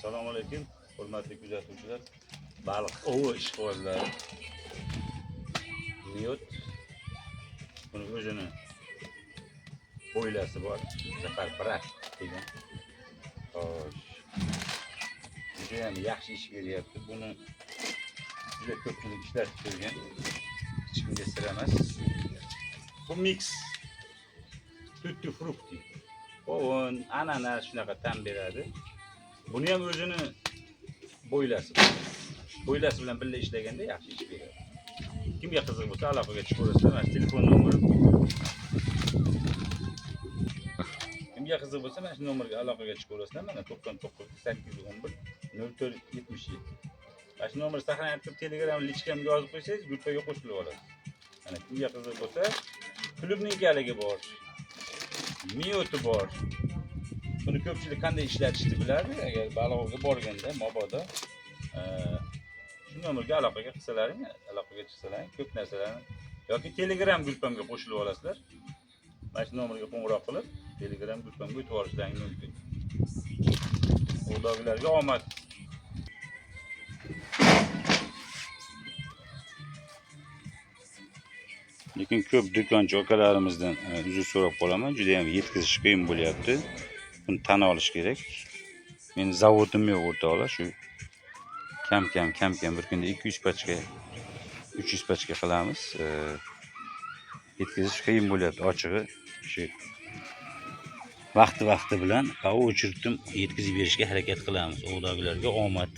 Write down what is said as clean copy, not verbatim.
Assalomu alaykum, hurmatli kuzatuvchilar. Baliq ovi ishqibozlari. Miyot. Buni o'zini bo'ylasi bor. Zafar Brat degan. Xo'sh. Juda ham yaxshi ish beryapti. Buni juda ko'pchilik ishlatib ko'rgan. Hech kimga sir emas. Bu mix tutti frutti. Qovun, ananas shunaqa ta'm beradi. Buni ham o'zini bo'ylasi bor. Bo'ylasi bilan birga ishlaganda yaxshi ish beradi. Kimga qiziq bo'lsa aloqaga chiqaverasizlar. Mana shu telefon nomeri. Kimga qiziq bo'lsa mana shu nomerga aloqaga chiqaverasizlar. Mana 99 811 04 77. Mana shu nomerni saqlanib turib Telegram lichkamga yozib qo'ysangiz, gruppaga qo'shilib olasiz. Mana kimga qiziq bo'lsa, klubninkaligi bor. Miyoti bor. Buni ko'pchilik qanday ishlatishni biladi. Agar baliq ovga borganda mabodo shu nomerga aloqaga qilsalaring, aloqaga chiqsalaring ko'p narsalarni yoki Telegram gruppamga qo'shilib olasizlar. Mana shu nomerga qo'ng'iroq qilib, Telegram gruppamga o'tib olishlaring mumkin. Ovdagilarga omad. Lekin ko'p do'konchi akalarimizdan uzr so'rab qolaman, juda ham yetkazish qiyin bo'lyapti. Buni tan olish kerak. Meni zavodim yo'q o'rtoqlar, shu kam-kam bir kunda 200 pachka, 300 pachka qilamiz. Yetkazish qiyin bo'lyapti ochig'i. Shu vaqti-vaqti bilan o'chirdim, yetkazib berishga harakat qilamiz. Ovdagilarga omad.